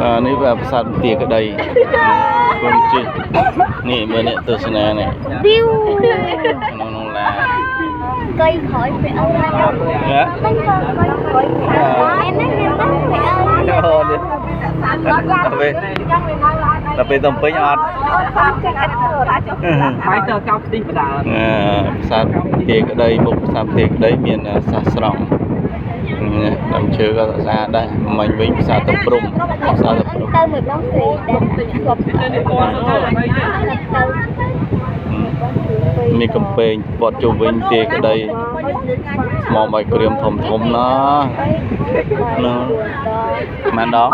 បាទនេះបាទប្រាសាទបន្ទាយក្តីគុំជិះនេះមើលអ្នកទស្សនានេះ វីវ ក្នុងក្នុងឡាន កៃក្រោយពេលអើ ណា មិនក៏កៃក្រោយពេលអើហ្នឹងហ្នឹងពេលអើ អូនេះដល់ពេលដល់ពេលតំពេញអត់ អូនខំគេអត់ទៅ បាយទៅកោខ្ទិះបដា អឺប្រាសាទបន្ទាយក្តីមុខប្រាសាទបន្ទាយក្តីមានសាសស្រង់នេះដើមឈើក៏ស្អាតដែរមិញវិញប្រាសាទតាព្រំប្រាសាទតាព្រំ ទៅមួយបងស្រីដែលធ្លាប់ទៅ នេះពណ៌សុទ្ធទៅ ទៅ មានកំពែងព័ទ្ធជុំវិញទាក្តីស្មោមឲ្យក្រៀមធំធំណាណាម៉ានដង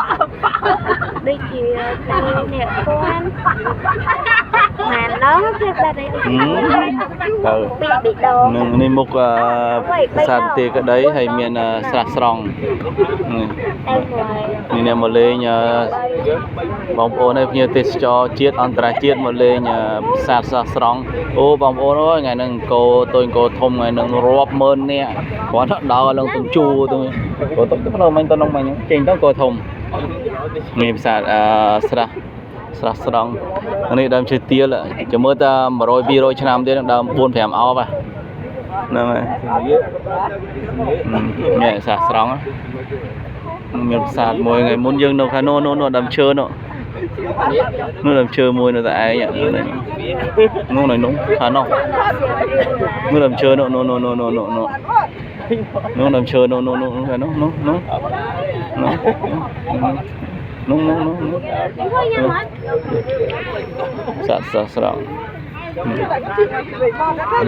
ដូចជាពីអ្នកពាន់ម៉ានដងគឺបាត់ឯង ទៅ ពីប៊ីដង នឹងនេះមុខអឺប្រាសាទទាក្តីហើយមានស្រះស្រង់នេះ តែមួយ នេះអ្នកមកលេងអឺបងប្អូនហើយភ្ញៀវទេសចរជាតិអន្តរជាតិមកលេងអឺប្រាសាទស្រះស្រង់អូបងប្អូនអើយថ្ងៃហ្នឹងអង្គរតូចអង្គរធំថ្ងៃហ្នឹងរាប់ម៉ឺននាក់គ្រាន់តែដើរឡើងទាំងជួរទៅក៏ទៅទៅមិញទៅនោះមិញចេញទៅអង្គរធំ មានប្រាសាទអឺស្រះស្រះស្រង់នេះដើមឈើទាលចាំមើលតា100 200ឆ្នាំទៀតនឹងដើម4 5អោបហ្នឹងហើយនេះស្រះស្រង់មានប្រាសាទមួយថ្ងៃមុនយើងនៅខាងនោះនោះនោះដើមឈើនោះនោះដើមឈើមួយនៅតែឯងនោះនោះនោះខាងនោះនោះដើមឈើនោះនោះនោះនោះនោះនោះនោះដើមឈើនោះនោះនោះខាងនោះនោះនោះនោះនោះនោះនោះ សត្វស្រស់ស្រង់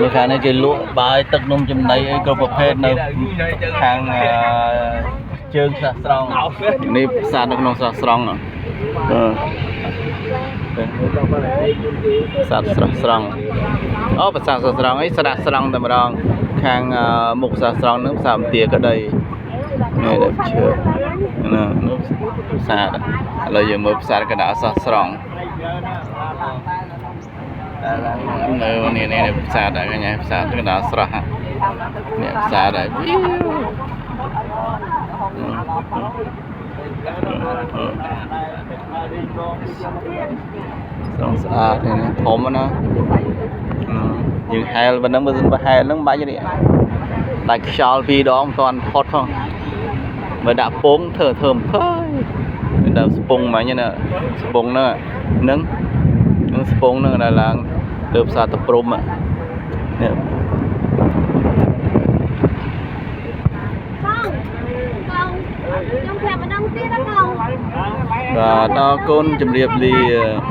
នេះខាងនេះគេលក់បាយទឹកនំចំណីអីគ្រប់ប្រភេទនៅខាងអឺជើងស្រះស្រង់នេះផ្សារនៅក្នុងស្រះស្រង់អឺសត្វស្រស់ស្រង់អូប្រាសាទស្រស់ស្រង់អីស្រះស្រង់តែម្ដងខាងអឺមុខស្រះស្រង់ហ្នឹងផ្សារបន្ទាក្តីនេះដើមឈើណានោះផ្សារឥឡូវយើងមើលផ្សារកណ្ដាលស្រះស្រង់ នៅនេះនេះផ្សារដែរកញ្ញាផ្សារកណ្ដាលស្រស់នេះផ្សារដែរស្រង់ស្អាតនេះធំណាយើងហែលប៉ុណ្ណឹងបើសិនបើហែលហ្នឹងបាច់នេះដាច់ខ្យល់ពីរដងមិនទាន់ផុតផងបើដាក់ពងធ្វើធ្វើអំភើយដើមស្ពងមិញណាស្ពងហ្នឹងហ្នឹងនឹងស្ពងហ្នឹងដែលឡើងលើផ្សារតព្រំនេះ កងកងខ្ញុំប្រាប់ម្ដងទៀតណាកង បាទអរគុណជម្រាបលា។